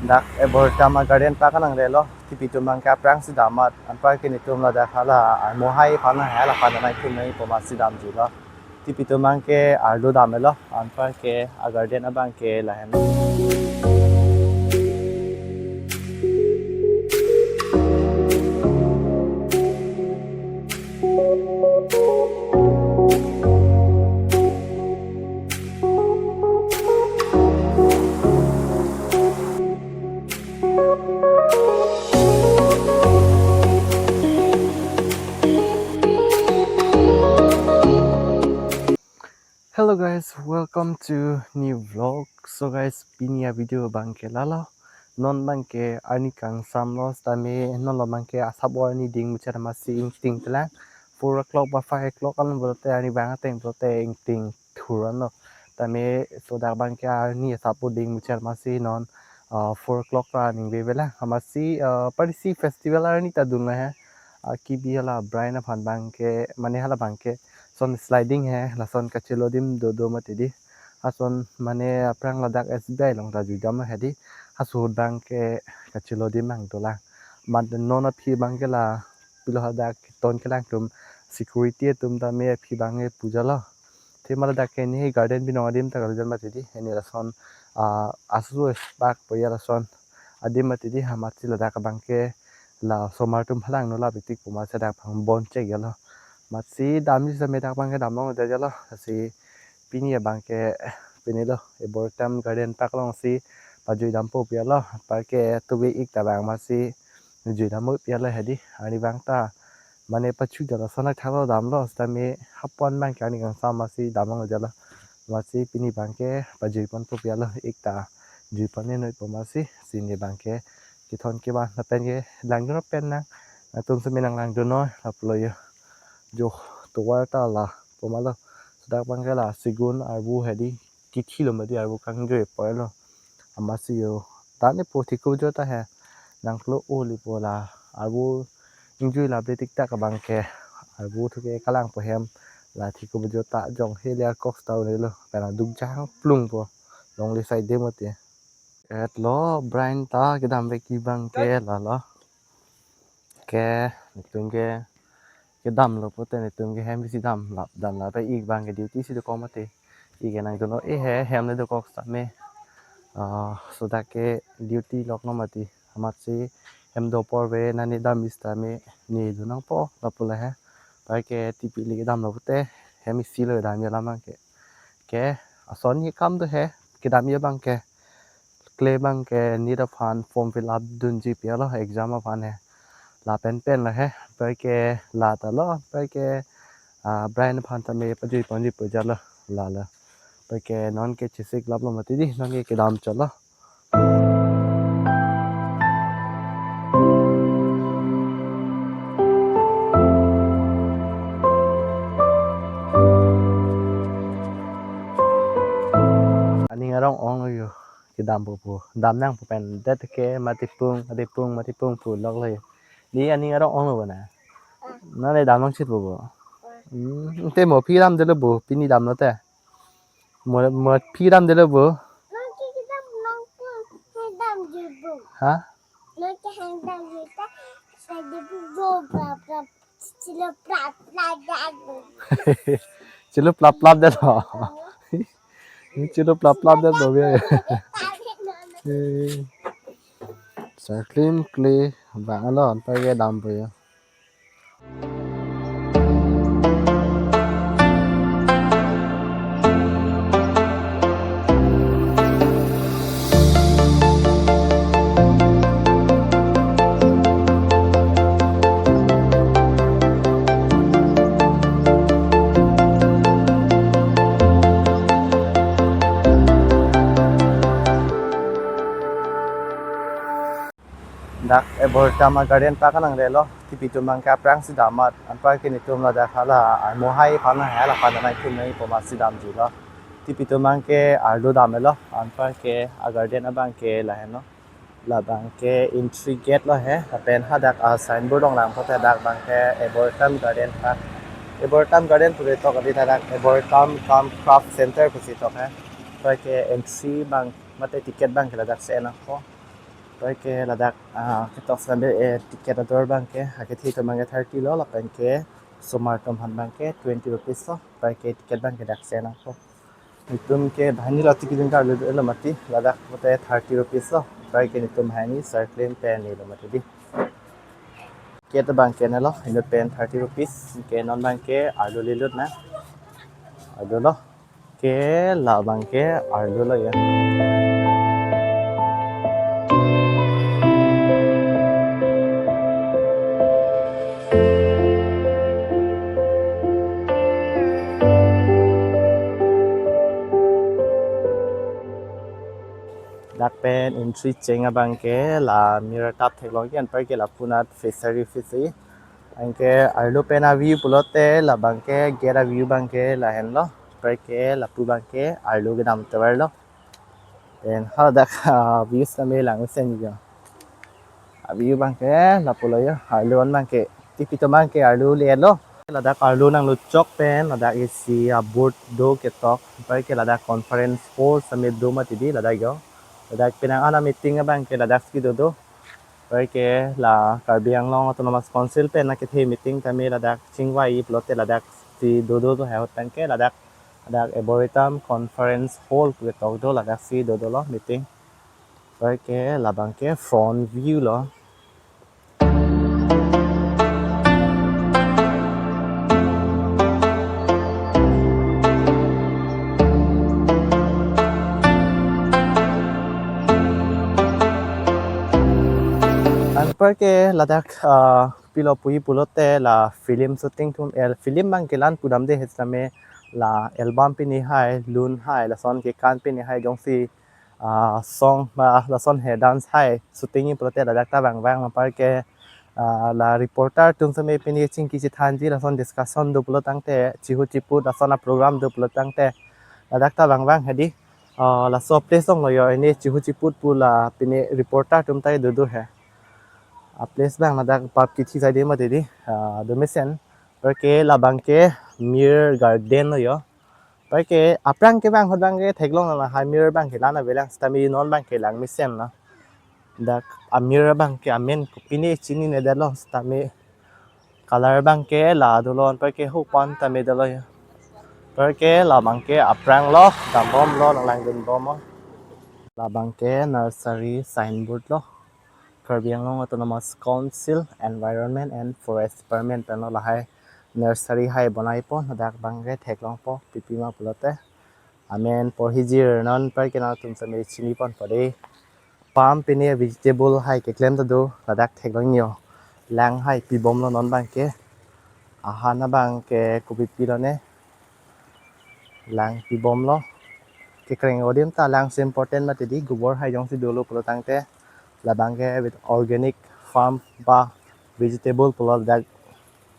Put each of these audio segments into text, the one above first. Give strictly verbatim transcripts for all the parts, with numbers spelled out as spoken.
Dak Arboretum a-garden park nanglelo, tipi atum abangke aphrangsi dam amat, anparke netum ladak hala armohai aphan, hala aphan nangtum nangpo amatsi damjuilo. Tipi atum abangke arlo damlo, anparke a-garden abangke lahenlo. Hello guys, welcome to new vlog. So guys, pini a-video abangke lalo. Non abangke arni kangsamlo, sitame nonlo abangke asap arni ding muchot amatsi ingting telang. Four o'clock ba five o'clock along pulote arni abang ateng pulote ingting thurlo. Tame so dak abangke arni asap ding muchot amatsi non, ah, four o'clock ra ningve velang. Amatsi, ah, parisi festival arni ta dunlo he. Ah, kibi hala brine aphan abangke, mane hala abangke son sliding he, lason kachelo adim dodo mati di. Lason mane aphrang ladak S B I along ta juidamlo he di. Laso ahut abangke kachelo adim abang dolang. Mat non aphi abangke la pilo hadak ton kelang atum security atum tame aphi abangke pujalo. Thema ladak ke ne garden binong adim ta kalijan mati di. Eni lason, ah, asu bak poya lason adim mati di, amatsi ladak abangke la osomar atum halangno labitik pu amatsi dak abang bon chek yalo. Amatsi damji sitame dak abangke damlong jalo. Lasi pini abangke pinilo Arboretum Garden Park alongsi pajui dampo pu yalo. Parke tubi ik ta abang amatsi jui dampo pu yalo he di. Arni abang ta mane pachu jalo, sonak thaklo damlo, sitame hapon abangke arni kangsam amatsi damlong jalo. Amatsi pini abangke pajui ponpo pu yalo, ik ta jui pon ne noi po amatsi, sini abangke kethon kevan lapen ke langdun pen nang, nangtum sitame nanglangdun noi, lapulo yo. Jo tovar ta la pu malo. So dak abangke la segun arvo he di, kithi lo mati, arvo kangjui poilo. Amatsi yo, dan ne po thiko jo ta he. Nangklo o li po la arvo ingjui la ble tik tak abangke arvo thu ke kalang po hem, la thiko jo ta jong he le arkok stau ne lo. Pena duk jang plung po. Longle side de mati. Etlo brine ta kedam vek abangke lalo. Ke netum ke kedamlo pote netum ke hem isi dam lap dam lape ik abangke duty si dokok mati. Ik ke nangdunlo, eh, he hem le dokok sitame. Ah, so dak ke duty loklo mati. Amatsi hem do apor ave, nane dam sitame ne dun nangpo lapulo he. Parke tipi le kedamlo pote hem isi lo dam ya lam abangke. Ke ason ye kam do he kedam ye abangke. Kle abangke NEET aphan form fill up dunji pu yalo, exam aphan he. Lapen pen lo he, parke la ta lo, parke, ah, brine aphan tame pajui ponji pu jalo, la lo. Parke non ke chesik laplo mati di, non ke kedam chotlo. Aning arong ong yo. Kedam po po. Dam nangpo pen det ke mati pung, mati pung, mati pung pu lok le. Di aning arong ong lo na. Nane dam nangchit po po. Hmm, te mo phi damdelo po, pini damlo te. Mo, mo phi damdelo po. Nang ke kedam nang ke kedam je po. Ha? Nang ke kedam je ta. Sa de po bo bla bla. Chilo plap plap dan. Chilo plap plap dan ho. Chilo plap plap dan ho, ya. Eh. Cycling kle bang alon pa ke dam po ya. Dak Arboretum a-garden park nanglelo, tipi atum abangke aphrangsi dam amat, anparke netum ladak hala armohai aphan, hala aphan nangtum nangpo amatsi damjulo. Tipi atum abangke arlo damlo, anparke a-garden abangke lahenlo. Labangke entry gate lo he, lapen hadak a-signboard along lang pote dak abangke Arboretum Garden Park. Arboretum Garden pulote tok adi, hadak Arboretum cum Craft Center pusi tok he. Anparke entry abang mate ticket abangke ladak si enangpo. Anparke ladak, ah, ketok sambil, eh, ticket ador abangke, akethe atum abangke thirty lo, lapenke osomar atum aphan abangke twenty rupees lo, anparke ticket abangke dak se nangpo. Netum ke banghini lo ticket ingkar lo, lo mati, ladak pote thirty rupees lo, anparke netum banghini circle pen nelo mati di. Ticket abangke nelo, inut pen thirty rupees, ke non abangke arlo lelut nang. Arlo lo. Ke labangke arlo lo ya. Dak pen entry cheng abangke la mir tap theklong ke, anparke lapunat fishery fishery. Anke arlo pen a-view pulote labangke gate a-view abangke lahenlo. Anparke lapu abangke arlo kedam tovar lo. Pen hadak, ah, view sitame langmesen jo. A-view abangke lapulo jo. Arlo an abangke, tipi atum abangke arlo le lo. Ladak arlo nangluchok pen ladak isi a-boat do ketok. Anparke ladak conference hall sitame do mati di ladak jo. Ladak penang an a-meeting abangke ladak si dodo. Anparke la Karbi Anglong Autonomous Council pen akethe meeting tame ladak chingvai pulote ladak si dodo do hai ahut pen ke ladak, ladak Arboretum Conference Hall pu ketok do, ladak si dodo lo meeting. Anparke labangke front view lo. Anparke ladak, ah, pilo puji pulote la film shooting atum, el film abangke la-an pudamde he sitame la album pini hai, lun hai, lason kekan pini hai jongsi, ah, song ba lason he dance hai shooting-ji pulote ladak ta vangvang, anparke, ah, la reporter atum sitame pini chingki chethanji lason discussion do pulo tangte, chihu chiput lason a-program do pulo tangte ladak ta vangvang hedi. Ah, laso place along lo jo, pini chihu chiput pu la pini reporter atum ta dodo he. A-place abang ladak bap kithi saide mati di, ah, do mesen. Anparke labangke Mir Garden lo jo. Anparke aphrang kevang ahut abangke theklong, la hai mir abangke la-an avelang sitame non abangke langmesen lo. Dak amir abangke amen kopine chininedetlo sitame color abangke la dolo, anparke hupan tame dolo jo. Anparke labangke aphrang lo, dambomlo, nanglangdunbomlo. Labangke nursery signboard lo. Karbi Anglong Autonomous Council Environment and Forest Department pen lo lahai nursery hai bonaipo, ladak abangke theklongpo, pipima pulote. Amen porhijir non anparke nangtum sitame chiniponpo de. Palm pine vegetable hai keklem ta do, ladak theklong jo. Lang hai pibomlo non abangke. Ahan abangke kopi pilo ne. Lang pibomlo. Kekreng adim ta lang si important mati di, gobor hai jongsi dolo pulo tangte labangke with organic farm ba vegetable pulo ladak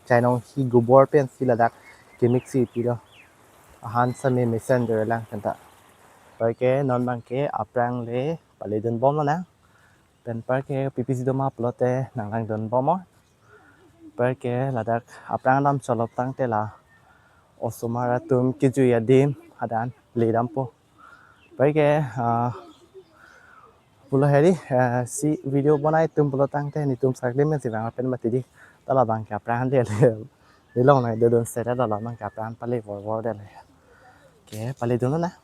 chainong hi gobor pensi ladak kemiksi pilo. Ahan sitame mesen jo lang pen ta. Anparke non abangke aphrang le paledunbomlo nang. Pen anparke pipisi doma pulote nanglangdunbomlo. Anparke ladak aphrang alam cholop tangte la osomar atum kejui adim hadak ledampo. Anparke, ah, pulo hedi, ah, si video bonai atum pulo tangte netum sarklim si vang pen mati di. Ta labangke aphrang le, le, lelong nai dodun seta labangke aphrang pale vorvor dele. Ke paledunlo nang.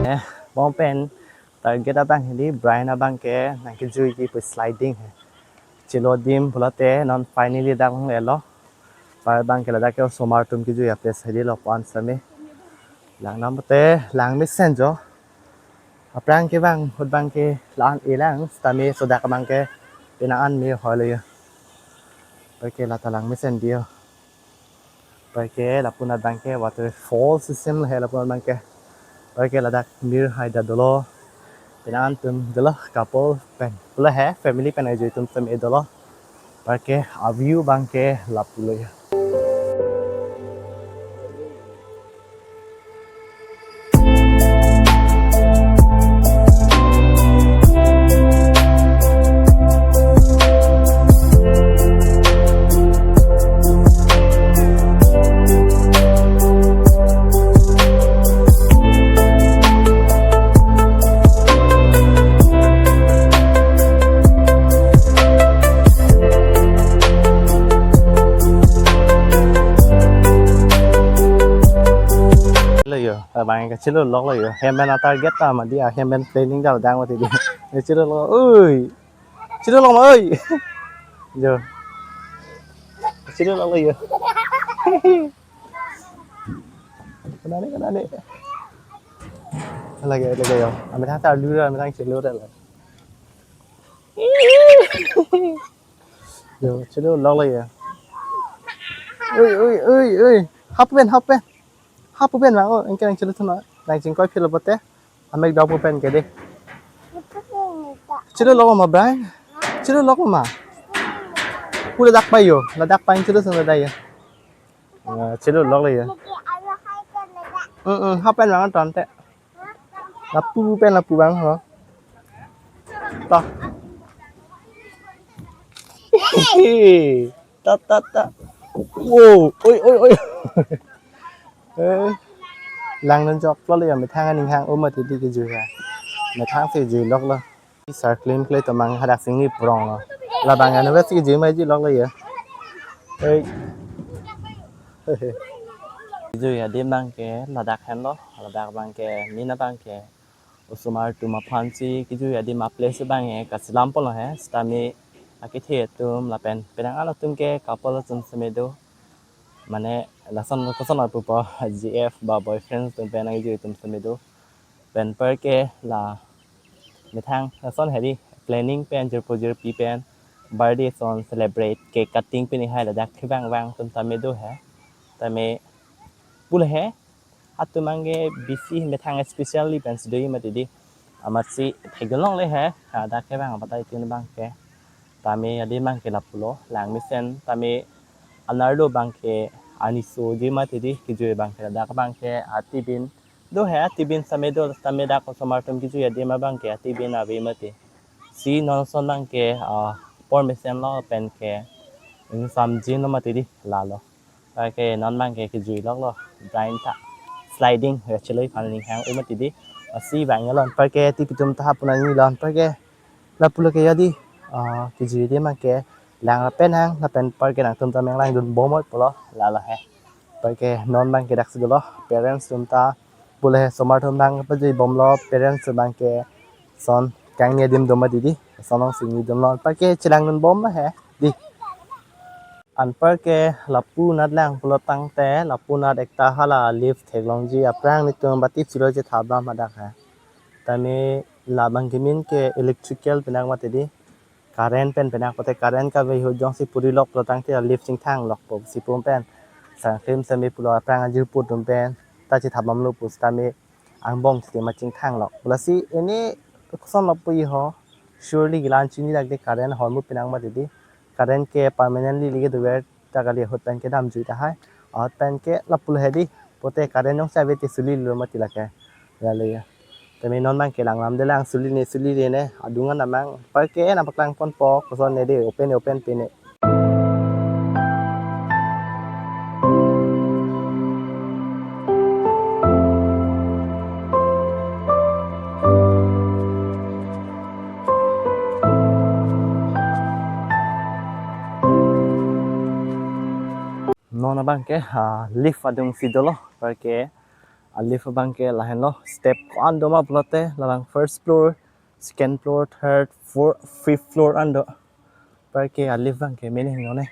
Eh, bom pen target abang hedi, Brian abangke nangkejuiji pu sliding he. Chelo adim pulote non finally dak le lo. Par abangke ladak ke osomar atum kejui a-place hedi lo pan sitame. Lang nam te langmesen jo. Aphrang kevang ahut abangke la-an elang sitame sodak abangke penang an mir hoi lo jo. Anparke la ta langmesen di jo. Anparke lapunat abangke waterfall system he lapunat abangke. Anparke ladak mir hai ta dolo. Penang an atum dolo, couple pen pulo he, family pen ajoi atum sitame dolo. Anparke a-view abangke lapulo jo. Lo yo, abang kachelolok lo yo. Hem pen a-target ta mati, ahem pen planning ta dang mati di. Chelolok, oi. Chelolok ma, oi. Yo. Chelolok lo yo. Kena ni, kena ni. Lagi, lagi yo. Amethang ta lura, amethang chelura lo. Yo, chelolok lo yo. Oi, oi, oi, oi. Hap pen, hap pen. Hap pen bang, oh, anke nang chelo thuna. Nang chingkoi philo pote. Amek dok pen ke de. Chelolok ma, Brian? Chelolok ma? Pu ladak pai yo. Ladak pai chelo thuna da yo. Ah, chelolok lo yo. Mm, mm, hap pen bang ton te. Lapu pen, lapu bang ho. Ta. Ta, ta, ta. Wow, oi, oi, oi. Eh, langdun choklo lo ya, methang aning hang, o mati di kejui ya. Methang si juilok lo. Circling play to mang hadak singni prong lo. Labang anu si kejui ma juilok lo ya. Eh. Kejui adim abang ke ladak henlo, ladak abang ke, min abang ke osomar atum aphan si kejui adim a-place abang ke kachelam pon lo he, sitame akethe atum lapen penang an atum ke couple atum seme do. Mane lason koson apupo, G F ba boyfriend atum pen nangkejui atum seme do. Pen anparke la methang lason heri planning pen jirpo jirpi pen birthday ason celebrate, cake cutting pini hai ladak kevang vang atum tame do he. Tame pule he atum abang ke bisi methang specially pen si do-i mati di. Amatsi thekdunlong le he, hadak kevang abatai tin abang ke. Tame adim abang ke lapulo, lang mesen tame anerlo abang ke arni so-ji mati di, kejui abang ke ladak abang ke atibin. Do he atibin seme do, tame dak osomar atum kejui adim abang ke atibin ave mati. Si non ason abang ke, ah, apor mesen lo pen ke ingsamjin lo mati di, lalo. Anparke non abang ke kejuilok lo, Brian ta sliding, ya cheloi aphan aning hang o mati di. Lasi bang lo, anparke tipi atum ta hap nangji lo, anparke lapulo ke ya di, ah, kejui adim abang ke lang lapen hang, lapen anparke nangtum ta menglangdun bom oi pulo, lalo he. Anparke non abang ke daksi dolo, parents atum ta pule he, osomar atum abang pajui bomlo, parents abang ke son kangni adim do mati di, son ong singni dun lo, anparke chelangdun bom lo he di. Anparke lapu anat lang pulo tangte, lapu anat ekta hala lift theklongji aphrang netum bati philo chethabam hadak he. Tame labang kemin ke electrical pinak mati di. Current pen pinak pote current kave ahut jongsi purilok pulo tangte lift chingthanglokpo si pum pen. Sangkrim seme pulo aphrang ajirpo atum pen ta chethabamlo pu sitame angbong sitame chingthanglok. Lasi ini koson lo pu ho, surely gilan chini dak de current hormu pinak mati di. Current ke permanently ligi dover ta kali, ahut pen ke damjui tahai. Ahut pen ke lapulo he di. Pote current jongsi ave te sulilo mati lake. Lale ya. Tame non abang ke langdam de lang, suli ne, suli de ne, adung an amang. Anparke nangpaklang ponpo, koson ne de, open, open pine. Non abang ke, ah, lift adung si dolo, anparke, ah, lift abang ke lahenlo, step ko-an doma pulote, labang first floor, second floor, third, fourth, fifth floor an do. Anparke a-lift abang ke mene hingno ne.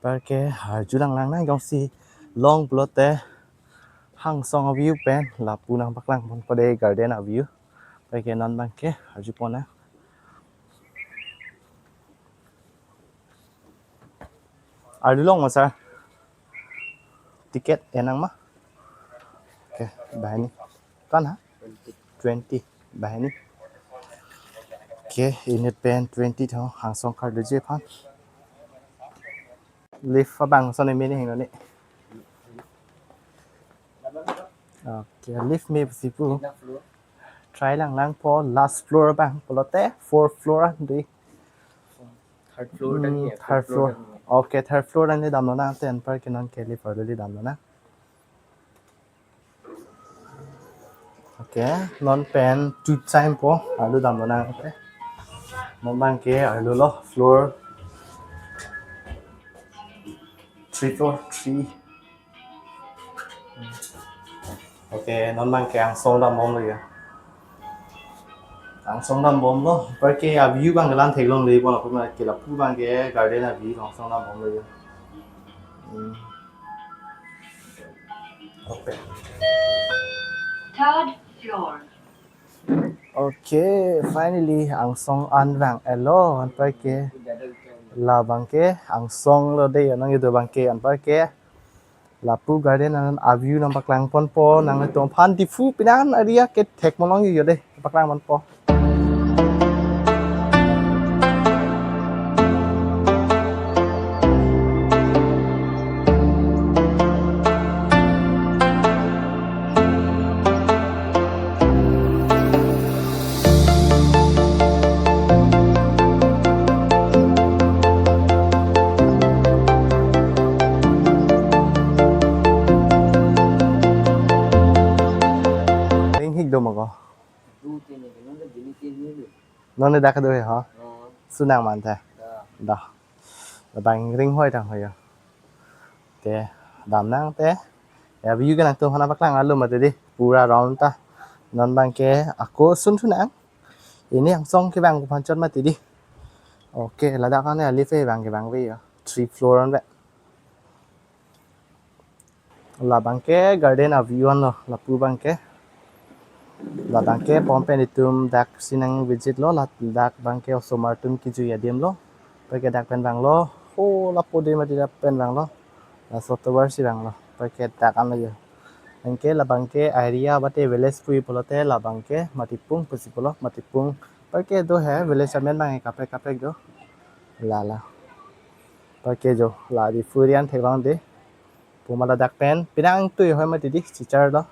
Anparke arjulang lang nang jongsi long pulote Hangsong a-view pen lapu nangpaklang ponpo de garden a-view. Anparke non abang ke arju pon nang. Arjulong ma sir? Ticket enang ma? Okay, banghini. Ko-an ha? Twenty. Banghini. Okay, inut pen twenty tho, Hangsong kardiji aphan. Lift abang ason mene hingno ne. Okay, lift me pusi pu. Try lang lang po, last floor abang pulote fourth floor an dei. Third floor ta ni, hmm, third floor. Okay, third floor an dei damlo nang, anparke non ke lift arlo dei damlo nang. Okay, non pen two time po, arlo damlo nang, okay. Non abang ke arlo lo, floor three, floor three. Okay, non abangke angsong dambomlo ya. Angsong dambomlo, anparke a-view abang kelang theklonglepon, apot ma ke lapu abangke garden a-view angsong dambomlo ya. Hmm. Okay. Third floor. Okay, finally angsong an vang-etlo, anparke labangke angsonglo dei, nangkedo abangke, anparke lapu garden an a-view nangpaklangponpo, nanglitum aphan Diphu penang area kethek malong yo dei, paklangponpo. Ringhik do ma ko? Du tin ni, non le dini tin ni du. Non le dak do he ho? Hmm. Sunang man ta. Da. Da. Labang ringhoi tang ho ya. Te, damnang te. Ya, view ke nangtum aphan paklang-etlo mati dei. Pura round ta. Non abangke ako sun thunang. Pini angsong kevang aphan chot mati dei. Okay, ladak an ya lift abangke vangve ya. Three floor an ve. Labangke garden a-view anlo, lapu abangke. Labangke pon pen itum dak si nang visit lo, ladak abangke osomar atum kejui adim lo. Anparke dak pen vanglo, ho lapu dei mati dak pen vanglo. Laso tovar si vanglo, anparke dak anlo ya. Anke labangke area mate village pu-i pulote labangke Matipung pusi pulo, Matipung. Anparke do he, village amen abang kaprek kaprek do. La la. Anparke jo, la Diphu area an theklong dei. Pu ma ladak pen, penang ingtui hoi mati dei, chicharlo.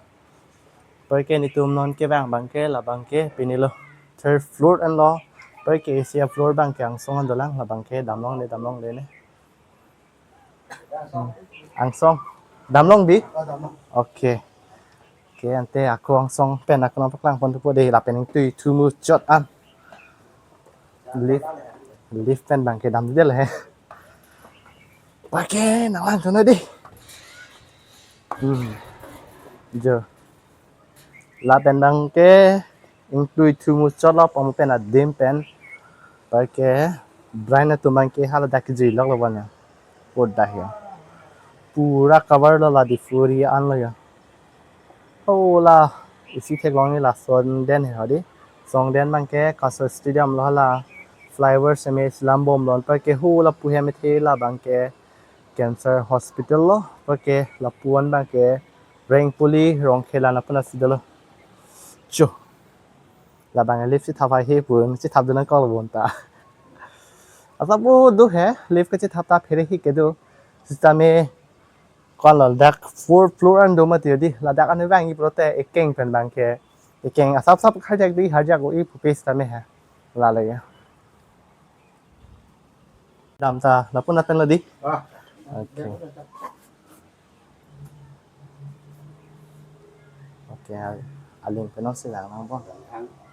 Anparke netum non kevang abangke, labangke, pini lo. Third floor anlo. Anparke isi a-floor abangke angsong an dolang, labangke damlongle, damlongle ne. Hmm. Angsong. Damlong dei? Oh, damlong. Okay. Okay, ante ako angsong pen ako nangpaklangpon thupo dei, lapen ingtui thu muchot an. Lift, lift pen abangke damdel he. Anparke nanglang thunoi dei. Hmm. Jo. Lapen abangke ingtui thu muchotlo, pon pen adim pen. Anparke bride atum abangke hala dak kejui loklo bon ya. Pura he. Pura cover lo la Diphu area anlo ya. Oh la, isi theklong ni la songden he ho dei. Songden abangke Kaso Stadium lo hala. Flyover seme si lambomlo, anparke ho lapu hem ethe labangke cancer hospital lo. Anparke lapu an abangke Rengpuli Rongkhelan aphan asi dolo. Cho. Labang lift chethap hai he pu, chethap dun nangkok lo bonta. Asap bo do he, lift kachethap ta phere hi kedo. Sitame ko-an lo dak fourth floor an do mati dei, ladak an vang-i pulote ekeng pen abangke. Ekeng asap sap harjak dei, harjak-o-i pupe sitame he. La la ya. Dam ta, lapu na pen lo dei? Ah. Okay. Okay, a-, aling pen non si vang nangpo.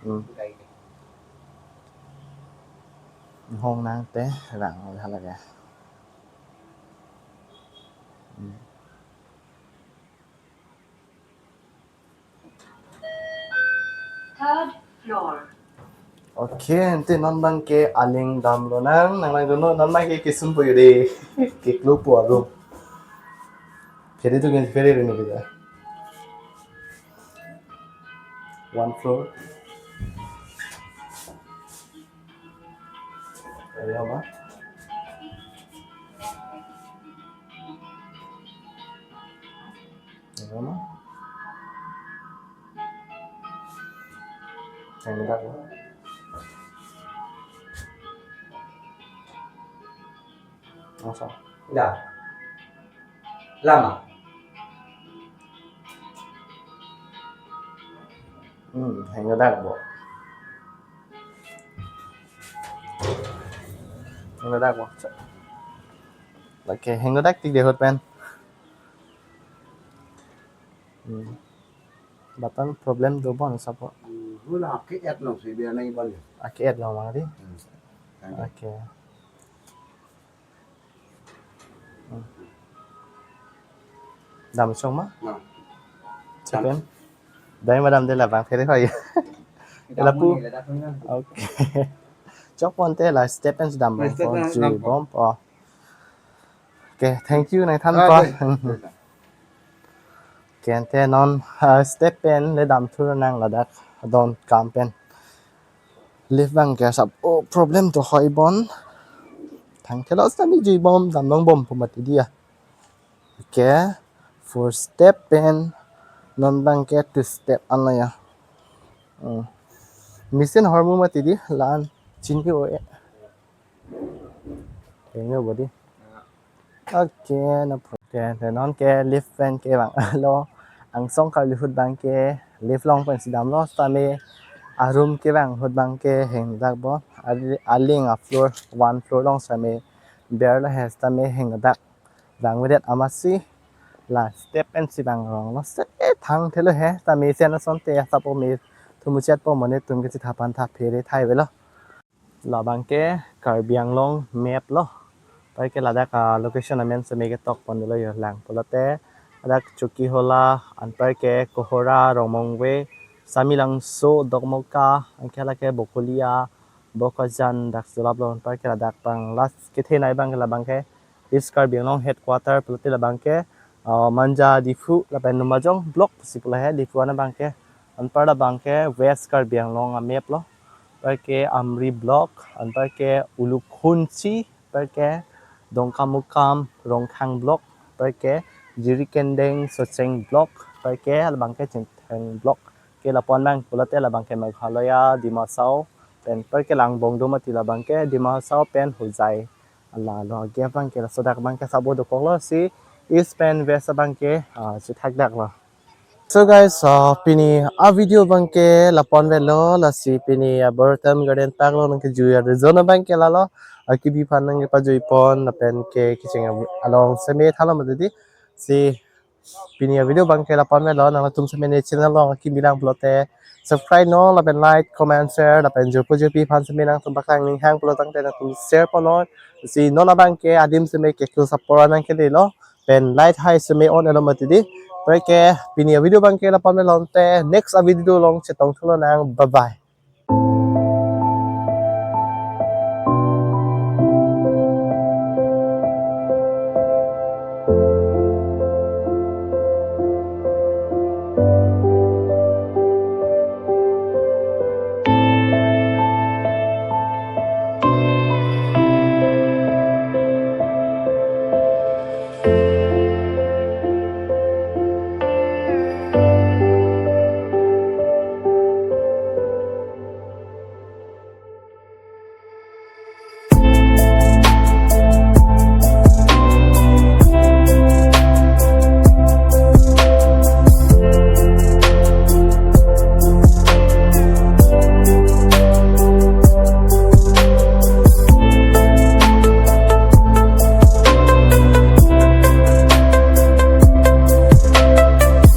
Hmm. Hong nang te, vang hala ke. Hmm. Third floor. Okay, ante non abangke aling damlonang, nanglang dunnon, non abangke kesung po yo dei. Keklo po arum. Phere tu ke phere rin kita. One floor. Ayo ma. Ayo ma. Hengdak lo. Langsung. Dah. Lama. Hmm, hengdak bo. Hengdak bo. Okay, hengdak tik dei ahut pen. Hmm. Button problem do bon sapo. Hmm, hula ake-et long si biar nai bal. Ake-et long ma dei. Hmm. Okay. Hmm. Dam chong ma? Nah. Second. Dai madam de labang phere hoi. Lapu. Okay. Chok ponte la step pen dampo. Step pen dampo. Juibom po. Okay, thank you nangthanpo. Okay, ante non, ah, step pen le damthu nang ladak don kam pen. Lift abangke sap o problem to hoi bon. Thangthelo sami juibom dam longbom pu mati dia. Okay, four step pen non abangke two step an lo ya. Hmm. Machine hormu mati di lan chini o e. Tengno bodi. Okay, no problem. Te non ke lift pen kevang lo. Angsong karli ahut abangke lift along pensi damlo sitame arum kevang ahut abangke hengdakbom. Ali-, aling a floor, one floor along sitame berlo he sitame hengdak vangvedet amatsi la step pensi vang ronglo. Se thangthelo he sitame sen asonte asapo me thumuchetpo mane tum ke chithapan tha phere thai velo. Labangke Karbi Anglong map lo. Anparke ladak a location amen sitame ketok pon lo yo lang pulote ladak Chokihola, anparke Kohora, Rongmongve, Samelangso, Dokmoka, anke lake Bokolia, Bokajan dak sulap lo. Anparke ladak abang last kethenei abangke labangke East Karbi Anglong headquarter pulote labangke, uh, Manja, Diphu lapen Lumbajong block si pulo he. Diphu an abangke, anpar labangke West Karbi Anglong a map lo. Anparke Amri block, anparke Ulukhunchi, anparke Dongkamukam, Rongkhang block, anparke Jirikindeng, Socheng block, anparke labangke Chintheng block. Ke lapu-an abang pulote labangke Meghalaya, Dima Hasao, pen anparke langbong do mati labangke Dima Hasao pen Hojai. Ala lo gap abangke laso dak abangke sabo dokoklo si East pen West abangke, ah, chethakdaklo. So guys, ah, pini a video abangke lapu-an avelo, lasi pini a Borotam Garden Park along nangkejui a reason abangke lalo, ah, kebi aphan nangkepajui pon lapen ke kecheng along seme thanlo mati di. Si pini a video abangke lapu-an avelo, nangtum seme ne channel along kimi lang pulote subscribe non lapen like, comment, share lapen jirpo jirpi aphan seme nangtum paklang ninghang pulo tangte nangtum share pon non. Si non abangke adim seme ke kul sapor nangkele lo pen light hai seme on elo mati di. Anparke pini a video abangke lapu-an avelo, te next a video along chetongthu lonang. Bye bye.